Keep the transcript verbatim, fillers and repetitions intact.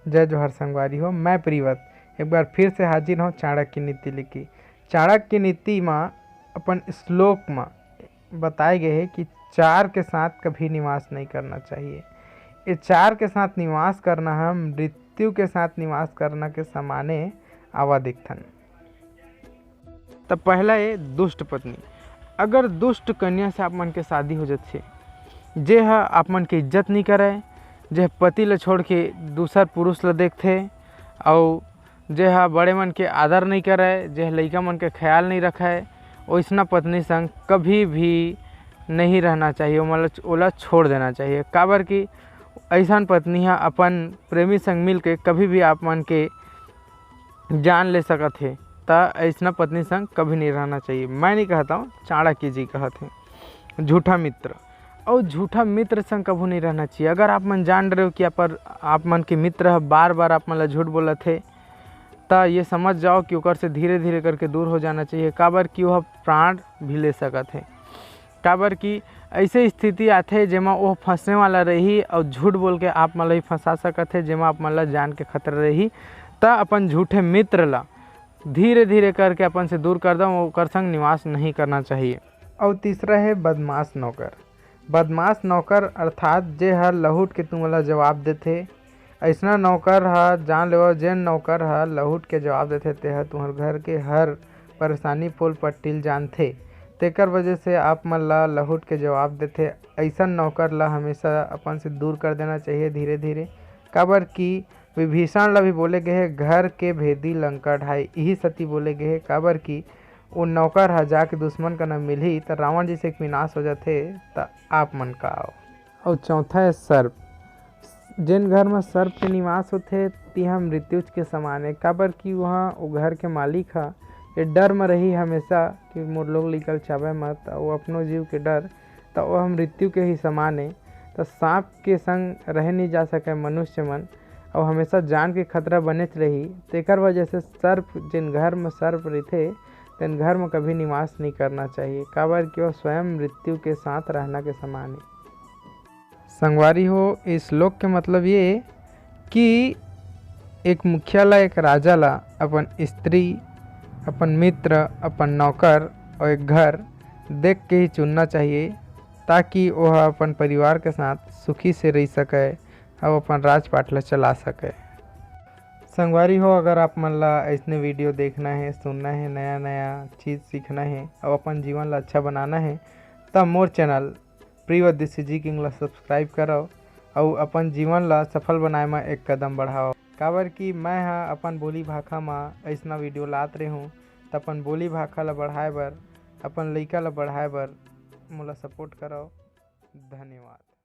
जय जोहार संगवारी हो, मैं प्रियव्रत एक बार फिर से हाजिर हूँ चाणक्य नीति लेके। चाणक्य नीति म अपन श्लोक म बताए गए हे कि चार के साथ कभी निवास नहीं करना चाहिए। ये चार के साथ निवास करना ह मृत्यु के साथ निवास करना के समाने आवा देखथन। त पहला ये दुष्ट पत्नी। अगर दुष्ट कन्या से आप मन के शादी हो जाथे, जे ह आप मन के इज्जत नहीं करय, जे पति ल छोड़ के दूसर पुरुष ल देखथे, अउ जे ह बड़े मन के आदर नहीं करय, जे ह लइका मन के ख्याल नहीं रखय, ओइसना पत्नी संग कभी भी नहीं रहना चाहिए, ओमन ल, ओला छोड़ देना चाहिए। काबर कि अइसन पत्नी ह अपन प्रेमी संग मिल के कभी भी आप मन के जान ले सकत हे, त अइसना पत्नी संग कभी नहीं रहना चाहिए। मैं नहीं कहता हूँ, चाणक्य जी कहत हे। झूठा मित्र, अउ झूठा मित्र संग कभू नहीं रहना चाहिए। अगर आप मन जान रहे हो कि आप, आप मन के मित्र ह बार बार आप मन ला झूठ बोलत हे, त ये समझ जाओ कि ओकर से धीरे धीरे करके दूर हो जाना चाहिए, काबर कि वह प्राण भी ले सकत हे। काबर कि ऐसे स्थिति आथे, जेमा वो फंसने वाला रही और झूठ बोल के आप मन ला भी फंसा सकत हे, जेमा आप मन ला जान के खतरा रही। त अपन झूठे मित्र ला धीरे धीरे करके अपन से दूर कर दो, ओकर संग निवास नहीं करना चाहिए। और तीसरा है बदमाश नौकर। बदमाश नौकर अर्थात जे हर लहुट के तुमन ला जवाब देथे, अइसना नौकर ह जान लेवव, जेन नौकर ह लहुट के जवाब देथे, तेह तुंहर घर के हर परेशानी पोल पट्टी ल जानथे। तेकर वजह से आप मन ला लहुट के जवाब देथे। अइसन नौकर ला हमेशा अपन से दूर कर देना चाहिए धीरे धीरे, काबर कि विभीषण ला भी बोले गए हे, "घर के भेदी लंका ढाई।" इही सती बोले गए हे, काबर कि वो नौकर ह जाके दुश्मन कना मिलही, त रावण जैसे एक विनाश हो जाथे, त आप मन का आओ। और चौथा है सर्प। जेन घर में सर्प के निवास होथे, तिहा मृत्युच के समान है, काबर कि वहाँ वो घर के मालिक ह ये डर में रही हमेशा कि मोर लोग लइका ल चाबे मत, और अपनो जीव के डर, त वो मृत्यु के ही समान है। त सांप के संग रहे नहीं जा सके मनुष्य मन, और हमेशा जान के खतरा बनेच रही। तेकर वजह से सर्प, जेन घर में सर्प रहिथे, तेन घर में कभी निवास नहीं करना चाहिए, काबर कि वो स्वयं मृत्यु के साथ रहना के समान है। संगवारी हो, इस श्लोक के मतलब ये कि एक मुखिया ला, एक राजा ला अपन स्त्री, अपन मित्र, अपन नौकर और एक घर देख के ही चुनना चाहिए, ताकि वह अपन परिवार के साथ सुखी से रह सके और अपन राजपाट ला चला सके। संगवारी हो, अगर आप मन ला ऐसने वीडियो देखना है, सुनना है, नया नया चीज़ सीखना है और अपन जीवन ला अच्छा बनाना है, तब मोर चैनल प्रियव्रत देसी जी किंग ला सब्सक्राइब करव अउ अपन जीवन ला सफल बनाए म एक कदम बढ़ाव। काबर कि मैं ह अपन बोली भाखा म अइसना वीडियो लात रेहूँ, त अपन बोली भाखा ला बढ़ाए बर, अपन लइका ला बढ़ाए बर मोला सपोर्ट करव। धन्यवाद।